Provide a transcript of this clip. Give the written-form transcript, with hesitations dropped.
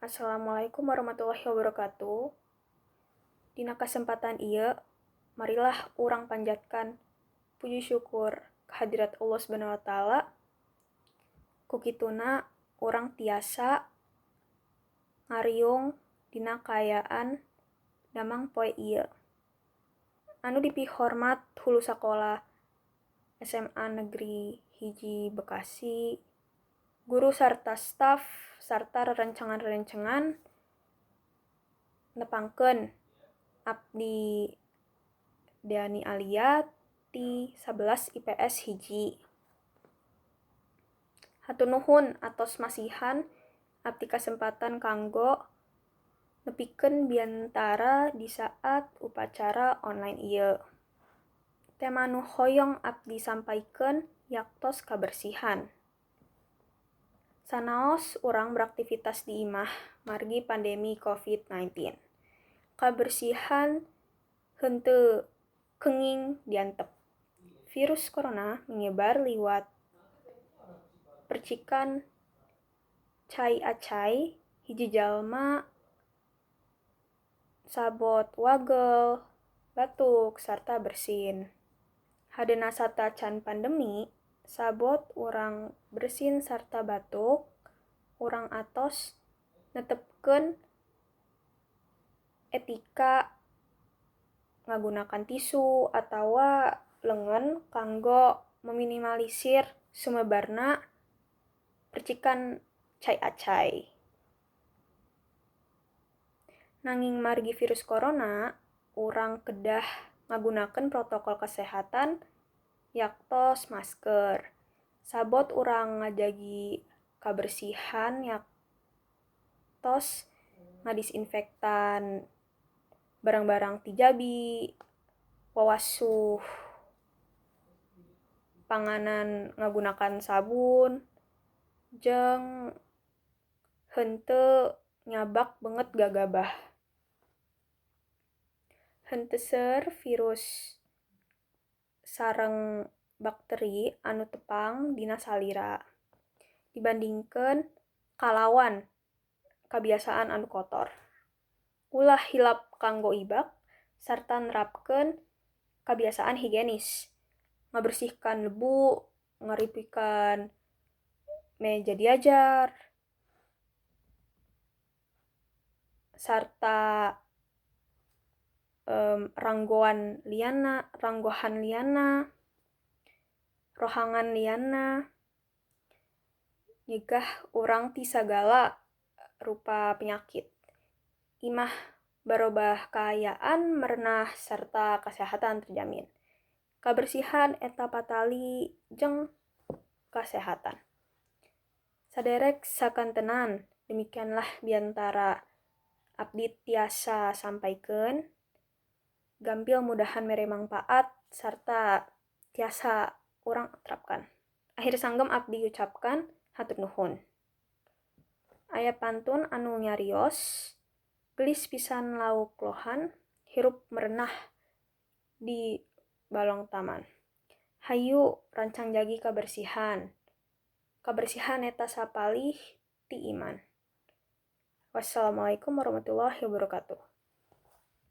Assalamualaikum warahmatullahi wabarakatuh. Dina kasempatan ieu, marilah urang panjatkan puji syukur kehadirat Allah Subhanahu wa taala. Ku kituna urang tiasa ngariung dina kaayaan damang poe ieu. Anu dipihormat hulu sakola SMA Negeri 1 Bekasi, guru sarta staf sarta rerencangan-rerencangan nepangkeun abdi Deani Alia ti 11 IPS 1. Hatur nuhun atos masihan abdi kasempatan kanggo nepikeun biantara di saat upacara online ieu. Tema nu hoyong abdi sampaikeun yaktos kabersihan. Sanaos urang beraktivitas di imah margi pandemi COVID-19. Kabersihan henteu kenging diantep. Virus corona menyebar liwat percikan cai acai hiji jalma sabot wagel, batuk, sarta bersin. Hadena satacan pandemi, sabot urang bersin sarta batuk, urang atos netepkeun etika ngagunakan tisu atawa leungeun kanggo meminimalisir sumebarna percikan cai acai. Nanging margi virus corona, urang kedah ngagunakeun protokol kesehatan yaktos masker. Sabot urang ngajagi kabersihan yaktos ngadisinfektan barang-barang ti jabi, wawasuh panganan ngagunakan sabun, jeung henteu nyabak beungeut gagabah. Henteu seueur virus sareng bakteri anu tepang dina salira dibandingkeun kalawan kabiasaan anu kotor. Ulah hilap kanggo ibak sarta nerapkeun kabiasaan higienis. Ngabersihkan lebu, ngaripikan meja diajar, sarta ranggoan liana, ranggohan liana, rohangan liana, nyegah urang ti sagala rupa penyakit. Imah barobah kaayaan merenah sarta kesehatan terjamin. Kabersihan eta patali jeung kasehatan. Saderek sakantenan, demikianlah biantara abdi tiasa sampaikeun. Gampil mudahan mere mangpaat sarta tiasa urang terapkan. Akhir sanggem abdi ucapkan hatur nuhun. Aya pantun anu nyarios, gelis pisan lauk lohan, hirup merenah di balong taman. Hayu rancang jagi kabersihan. Kabersihan eta sapalih ti iman. Wassalamualaikum warahmatullahi wabarakatuh.